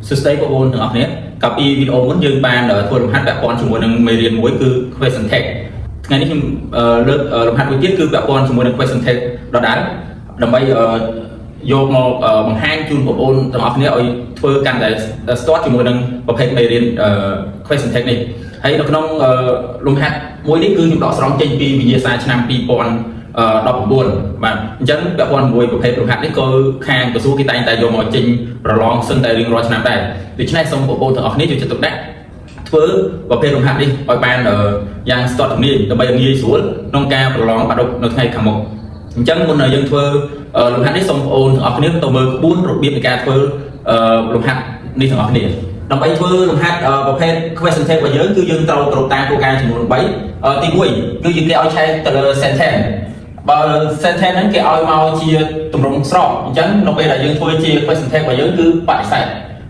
សួស្តីបងប្អូនទាំងអស់គ្នា។កាលពីវីដេអូមុនយើងបានធ្វើលំហាត់ពាក់ព័ន្ធជាមួយនឹងមេរៀនមួយគឺ question tag។ ថ្ងៃនេះខ្ញុំលើកលំហាត់មួយទៀតគឺពាក់ព័ន្ធជាមួយនឹង question tag ដដែលដើម្បីយកមកបង្ហាញជូនបងប្អូនទាំងអស់គ្នាឲ្យធ្វើកាន់តែស្ទាត់ជាមួយនឹងប្រភេទមេរៀន question tag នេះ។ហើយនៅក្នុងលំហាត់មួយនេះគឺខ្ញុំដកស្រង់ចេញពីវិញ្ញាសាឆ្នាំ2019បាទអញ្ចឹងពាក់ព័ន្ធមួយប្រភេទលំហាត់នេះក៏ខាងក្រសួងគេតែងតែយកមកចេញប្រឡងសឹងតែរៀងរាល់ឆ្នាំដែរដូច្នេះសូមបងប្អូនទាំងអស់គ្នាយកចិត្តទុកដាក់ធ្វើប្រភេទលំហាត់នេះឲ្យបានយ៉ាងស្ទាត់ជំនាញដើម្បីឲ្យងាយស្រួលក្នុងការប្រឡងបាក់ឌុបនៅថ្ងៃខាងមុខអញ្ចឹងមុននឹងយើងធ្វើលំហាត់នេះសូមបងប្អូនទាំងអស់គ្នាទៅមើលក្បួនរបៀបនៃការធ្វើលំហាត់នេះទាំងអស់គ្នា។ដើម្បីធ្វើលំហាត់ប្រភេទ question tag របស់យើងគឺយើងត្រូវគោរពតាមគោលការណ៍ចំនួន3។ទី1គឺយើងគេឲ្យឆែកទៅលើ sentence។ បើ sentence ហ្នឹងគេឲ្យមកជាទម្រង់ស្របអញ្ចឹងនៅពេលដែលយើងធ្វើជា question tag របស់យើងគឺបដិសេធ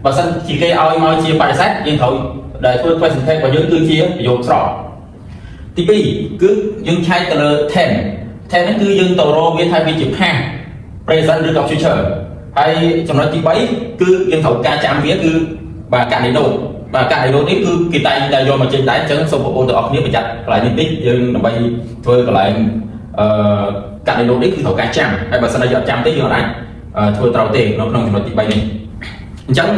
បើសិនជាគេឲ្យមកជាបដិសេធយើងត្រូវដែលធ្វើ question tag របស់យើងគឺជាប្រយោគស្របទី2គឺយើងឆែកទៅលើ tense។ tense ហ្នឹងគឺយើងទៅរកវាថាវាជា past present ឬក៏ future។ ហើយចំណុចទី3គឺយើងត្រូវការចាំវាគឺបាទករណី note។ បាទករណី note នេះគឺគេតែងតែយកមកចេញដែរអញ្ចឹងសូមបងប្អូនទាំងអស់គ្នាប្រយ័ត្នកន្លែងនេះតិចយើងដើម្បីធ្វើកន្លែងអឺករណី note នេះគឺត្រូវការចាំហើយបើសិនជាយើងអត់ចាំទេយើងអាចធ្វើត្រូវទេនៅក្នុងចំណុចទី3នេះអញ្ចឹង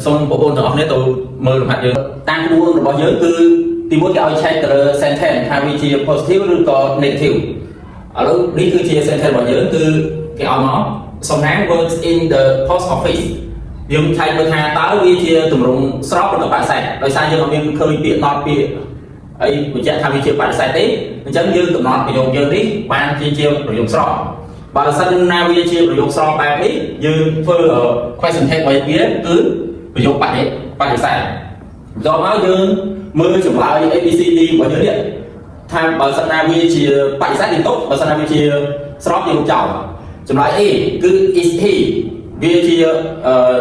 សូមបងប្អូនទាំងអស់គ្នាទៅមើលលំហាត់យើងតាមក្បួនរបស់យើងគឺទីមួយគេឲ្យឆែកទៅលើ sentence ថាវាជា positive ឬក៏ negative។ ឥឡូវនេះគឺជា sentence របស់យើងគឺគេឲ្យមកសំណាង works in the post office។ យើងឆែកមើលថាតើវាជាទម្រង់ស្របឬក៏បដិសេធដោយសារយើងអត់មានឃើញពាក្យ not ពាក្យអីបញ្ជាក់ថាវាជាបដិសេធទេអញ្ចឹងយើងកំណត់ប្រយោគយើងនេះបានជាប្រយោគស្របបើសិនណាវាជាប្រយោគស្របបែបនេះយើងធ្វើ question tag របស់វាគឺប្រយោគបដិសេធ។បន្ទាប់មកយើងមើលចម្លើយ A B C D របស់យើងនេះថាបើសិនណាវាជាបដិសេធយើងទុកបើសិនណាវាជាស្របយើងលុបចោលចម្លើយ A គឺ is he វាជា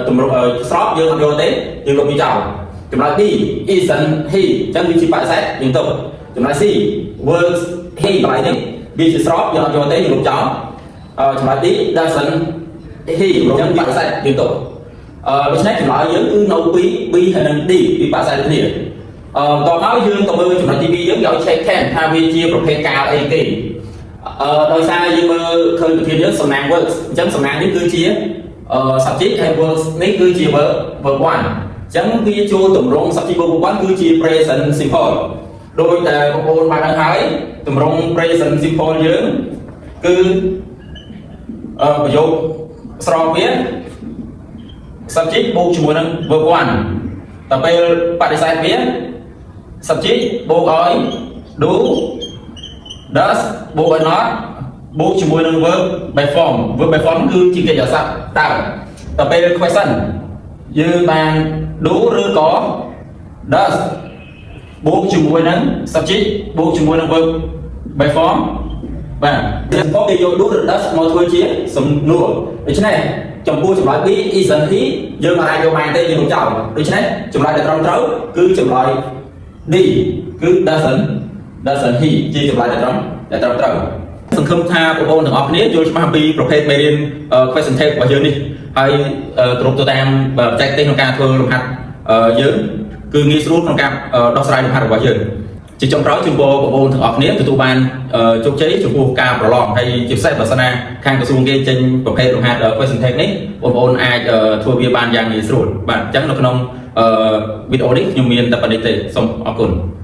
ទម្រង់ស្របយើងអត់យកទេយើងលុបវាចោលចម្លើយ B isn't he អញ្ចឹងវាជាបដិសេធយើងទុកចម្លើយ C works he កន្លែងនេះវាជាស្របយើងអត់យកទេយើងលុបចោលចម្លើយ D doesn't he អញ្ចឹងបដិសេធយើងទុកដូច្នេះចម្លើយយើងគឺនៅពី B ហើយនិង D ពីបដិសេធគ្នាបន្ទាប់មកយើងក៏មើលចំណុចទី2យើងគេឲ្យ check tense ថាវាជាប្រភេទកាលអីគេដោយសារយើងមើលឃើញប្រធានយើងសំណាង works អញ្ចឹងសំណាងនេះគឺជាsubject ហើយ works នេះគឺជា verb 1អញ្ចឹងវាចូលទម្រង់ subject verb 1គឺជា present simple។ ដោយតែបងប្អូនបានដឹងហើយទម្រង់ present simple យើងគឺប្រយោគស្របវា subject បូកជាមួយនឹង verb 1តែពេលបដិសេធវា subject បូកឲ្យ do does បូកឲ្យ not បូកជាមួយនឹង verb base form។ verb base form គឺជាកិរិយាសព្ទតើតែពេល question យើងបាន do ឬក៏ does បូកជាមួយនឹង subject បូកជាមួយនឹង verb base form។ បាទចំពោះគេយក do ឬ does មកធ្វើជាសំណួរដូច្នេះចំពោះចម្លើយ B isn't he យើងអាចយកបានទេយើងលុបចោលដូច្នេះចម្លើយដែលត្រឹមត្រូវគឺចម្លើយ D គឺ doesn't he ជាចម្លើយដែលត្រឹមត្រូវ។ សង្ឃឹមថាបងប្អូនទាំងអស់គ្នាយល់ច្បាស់អំពីប្រភេទមេរៀន question tag របស់យើងនេះហើយគ្រប់ទៅតាមបច្ចេកទេសក្នុងការធ្វើលំហាត់យើងគឺងាយស្រួលក្នុងការដោះស្រាយលំហាត់របស់យើងជាចុងក្រោយជូនពរបងប្អូនទាំងអស់គ្នាទទួលបានជោគជ័យចំពោះការប្រឡងហើយជាពិសេសបើសិនណាខាងក្រសួងគេចេញប្រភេទលំហាត់ question tag នេះបងប្អូនអាចធ្វើវាបានយ៉ាងងាយស្រួលបាទអញ្ចឹងនៅក្នុងវីដេអូនេះខ្ញុំមានតែប៉ុណ្ណេះទេសូមអរគុណ។